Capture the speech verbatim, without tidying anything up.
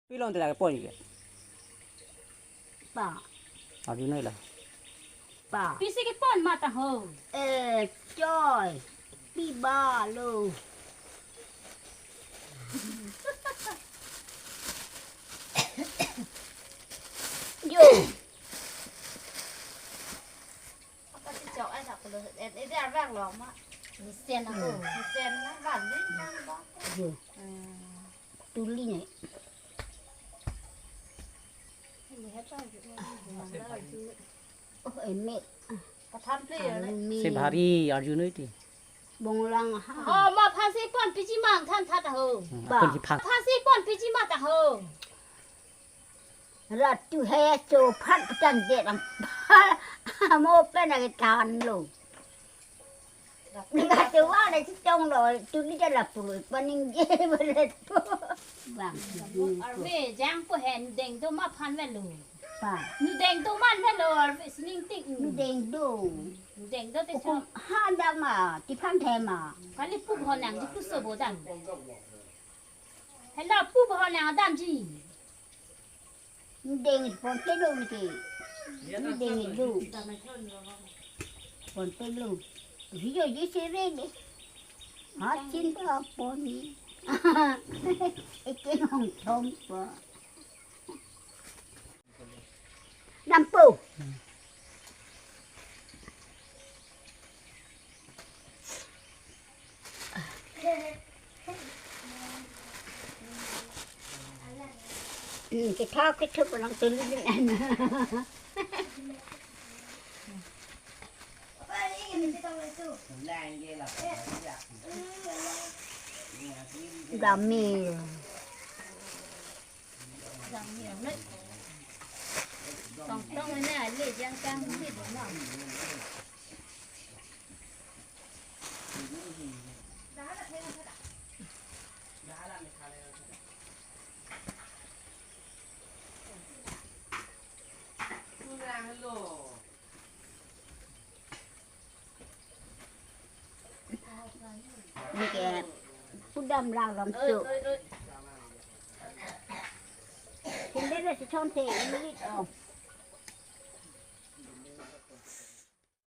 Pilon te lake pon ke. Pa. Arjun nai la. Pa. Pisi kepon ma ta ho. Eh, choi. Pi ba lo. Yo. Apa si chok ai dak lo. Eh, eh, dia abang lo ma. Mesen ako. Hmm. Mesen na ban ni nang ba. Yo. Hmm. Tuli ne. Ini apa? Oh, emek. Pathan pe ya, ne? Alumi. Se bhari arjun iti. Bonglang ha. Oh, ma phan si pon piji mang than tha ta ho. Hmm, ba. Pon si phan. Phan si pon piji ma ta ho. Ratu he so phan patan de ram. Mo pen agi tan lo. Nang kate wa le chitong lo, tuli ta lapu lo, paningje belet po. Bang. Arve jang po hen deng do ma phan velo. Pa. Nu deng do man velo, arve sining ting. Nu deng do. Nu deng do te. Okom chok. Ha dak ma, ti phan the ma. Kali pu bhonang ji pu so bo dam. Hela pu bhonang damji. Deng pon pelo nike. Deng lu. Pon pelo. Video ji sere de. Ha chin ta pon ni. Eke hong thom pa. Dampo. Hmm, kita kita pulang tuli din. Gamil. Tong tong ne ale jang jang ni do na. Nike pudam lang lam su. Sinde le si chonte ilit o.